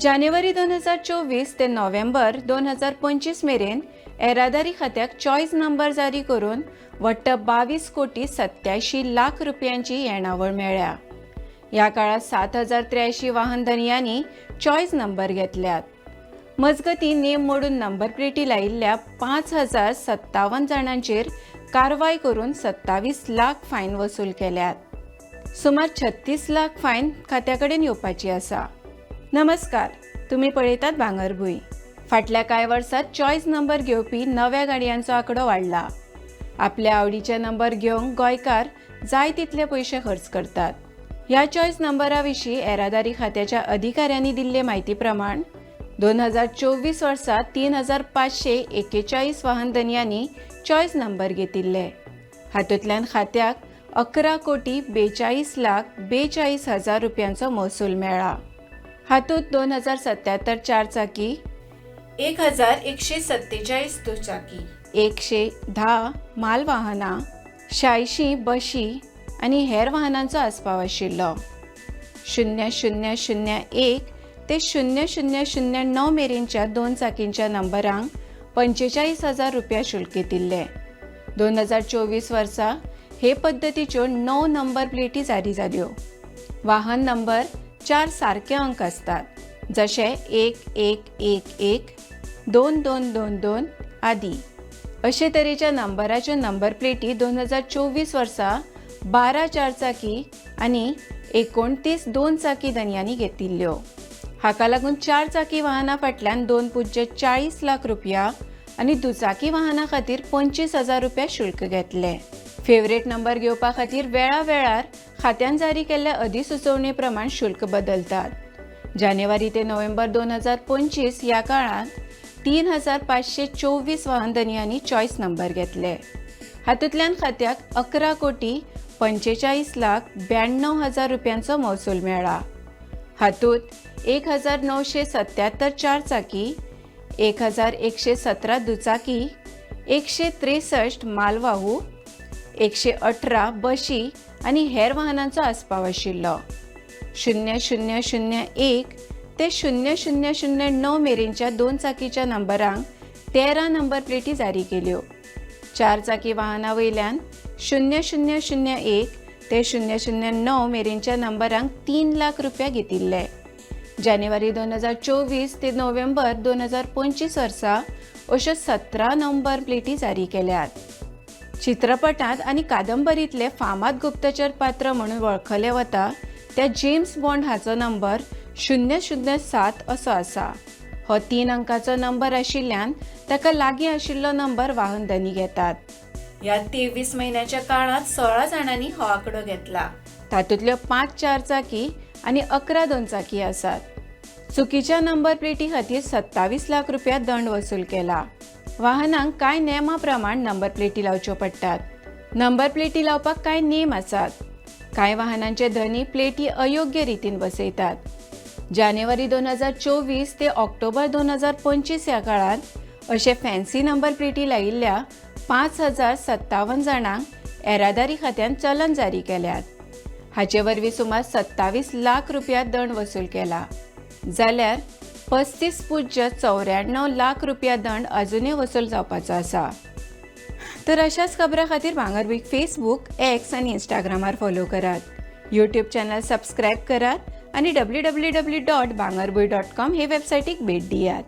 जानेवारी 2024 ते नोव्हेंबर 2025 मेरेन येरादारी खात्याक चॉयस नंबर जारी करून वट्ट 22 कोटी 87 लाख रुपयांची येणावळ मेळ्ळ्या. ह्या काळात 7083 वाहन धनयांनी चॉयस नंबर घेतल्यात. मजगतीं, नेम मोडून नंबर प्लेटी लायिल्ल्या 5057 जाणांचेर कारवाय करून 27 लाख फायन वसूल केल्यात. सुमार 36 लाख फायन खात्या कडेन येवपाची आसा. नमस्कार, तुमी पळयतात भांगरभूंय. फाटल्या कांय वर्सात चॉयस नंबर घेवपी नव्या गाडयांचो आंकडो वाडला. आपल्या आवडीचे नंबर घेवंक गोंयकार जाय तितले पयशे खर्च करतात. ह्या चॉयस नंबरा विशीं येरादारी खात्याच्या अधिकाऱ्यांनी दिल्ले म्हायती प्रमाण, 2024 वर्सा 3541 वाहन धनयांनी चॉयस नंबर घेतिल्ले. हातूंतल्यान खात्याक 11 कोटी 42 लाख 42 हजार रुपयांचो महसूल मेळ्ळा. हातूंत 2077 चारचाकी, 1147 दुचाकी, 110 मालवाहनां, 86 बशी आनी हेर वाहनांचो आस्पाव आशिल्लो. 0001 ते 0009 मेरेनच्या दोन चाकींच्या नंबरांक 45 हजार रुपया शुल्क घेतिल्ले. 2024 वर्सा हे पद्दतीच्यो णव नंबर प्लेटी जारी जाल्यो. वाहन नंबर चार सारके अंक आसतात, जशे 1111, 2222 आदी. अशे तरेच्या नंबराच्यो नंबर प्लेटी 2024 वर्सा 12 चारचाकी आनी 29 दोन चाकी धनयांनी घेतिल्ल्यो. हाका लागून चार चाकी वाहना फाटल्यान 2.40 लाख रुपया आनी दुचाकी वाहना खातीर 25 हजार रुपया शुल्क घेतले. फेवरेट नंबर घेवपा खातीर वेळा वेळार खात्यान जारी केल्ल्या अधिसुचोवणे प्रमाण शुल्क बदलतात. जानेवारी ते नोव्हेंबर 2025 ह्या काळांत 3524 वाहन धनयांनी चॉयस नंबर घेतले. हातूंतल्यान खात्याक 11 कोटी 45 लाख 92 हजार रुपयांचो महसूल मेळ्ळा. हातूंत 1977 चारचाकी, 1117 दुचाकी, 163 मालवाहू, 118 बशी आनी हेर वाहनांचो आस्पाव आशिल्लो. 0001 ते 0009 मेरेनच्या दोन चाकीच्या नंबरांक 13 नंबर प्लेटी जारी केल्यो. चार चाकी वाहना वयल्यान 0001 ते 009 मेरेनच्या नंबरांक 3 लाख रुपया घेतिल्ले. जानेवारी 2024 ते नोव्हेंबर 2025 वर्सा अश्यो 17 नंबर प्लेटी जारी केल्यात. चित्रपटांत आनी कादंबरींतले फामाद गुप्तचर पात्र म्हणून वळखले वता त्या जेम्स बॉन्ड हाचो नंबर 007 असो आसा. हो तीन अंकाचो नंबर आशिल्ल्यान ताका लागीं आशिल्लो नंबर वाहन धनी घेतात. ह्या 23 म्हयन्याच्या काळांत 16 जाणांनी हो आंकडो घेतला. तातूंतल्यो पांच चारचाकी आनी 11 दोनचाकी आसात. चुकीच्या नंबर प्लेटी खातीर 27 लाख रुपया दंड वसूल केला. वाहनांक कांय नेमा प्रमाण नंबर प्लेटी लावच्यो पडटात. नंबर प्लेटी लावपाक कांय नेम आसात. कांय वाहनांचे धनी प्लेटी अयोग्य रितीन बसयतात. जानेवारी 2024 ते ऑक्टोबर 2025 ह्या काळांत अशे फॅन्सी नंबर प्लेटी लायिल्ल्या 5057 जाणांक येरादारी खात्यान चलन जारी केल्यात. हाचे वरवीं सुमार 27 लाख रुपया दंड वसूल केला, जाल्यार 35.94 लाख रुपया दंड अजुनूय वसूल जावपाचो आसा. तर अशाच खबरां खातीर भांगरभूंयक फेसबूक, एक्स आनी इंस्टाग्रामार फॉलो करात. यूट्यूब चॅनल सबस्क्रायब करात आनी www.bhangarbhuin.com हे वेबसायटीक भेट दियात.